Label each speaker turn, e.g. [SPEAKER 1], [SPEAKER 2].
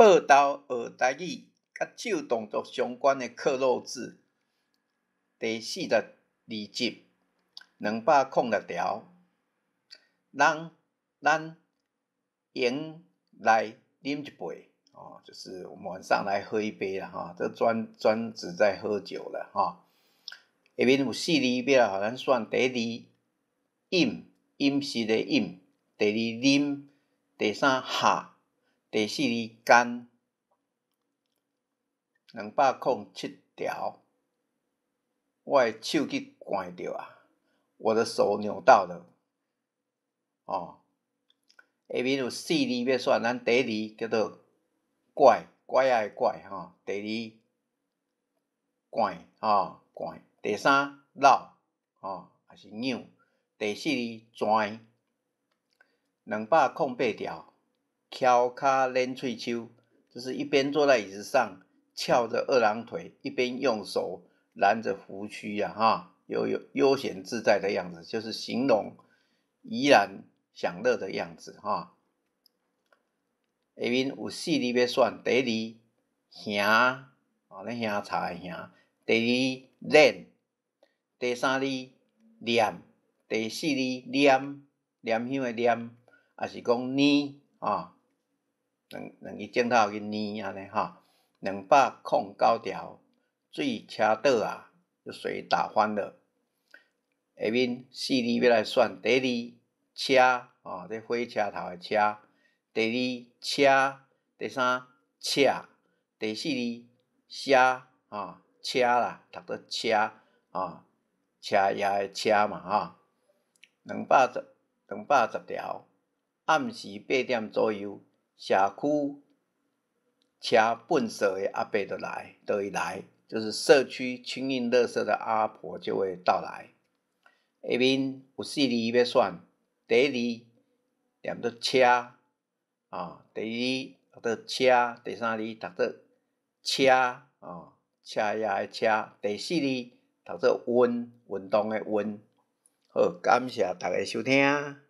[SPEAKER 1] 報道學台語，佮手動作相關的克漏字，第42集，206條。人咱閒來啉一杯，哦，就是我們晚上來喝一杯啦，哈，這專指在喝酒了，哈。下面有四字欲來予咱選，第一字飲，飲食的飲；第二啉，第三下，第四字間。207條，我的手去摜著啊，我的手扭到了，哦。下面有四字欲選，咱第一字叫做拐，拐仔的拐吼；第二摜，吼摜；第三摎，吼抑是扭；第四字跩。208條，蹺跤捻喙鬚，就是一邊坐在椅子上翹着二郎腿，一邊用手攔着鬍鬚啊，哈，悠悠悠閒自在的樣子，就是形容怡然享樂的樣子，哈。下面有四字欲選，第一字燃，哦，咧燃柴的燃；第二捻，第三字念，第四字念，念香的念，抑是講捏，啊，兩支指頭去捏按呢，哈。209條，水車倒啊，就水打翻了。下面四字欲來選，第一字車，哦，這火車頭的車；第二車，第三車，第四字車，啊，車啦，讀做車，啊，車爺的車嘛，哈。210條，暗時8點左右，社區車糞掃的阿伯就來，就會來，就是社區清運垃圾的阿婆就會到來。下面有四字欲選，第一字念做車，啊，第二字讀做車，第三字讀做車，啊，車爺的車，第四字讀做運，運動的運。好，感謝大家收聽。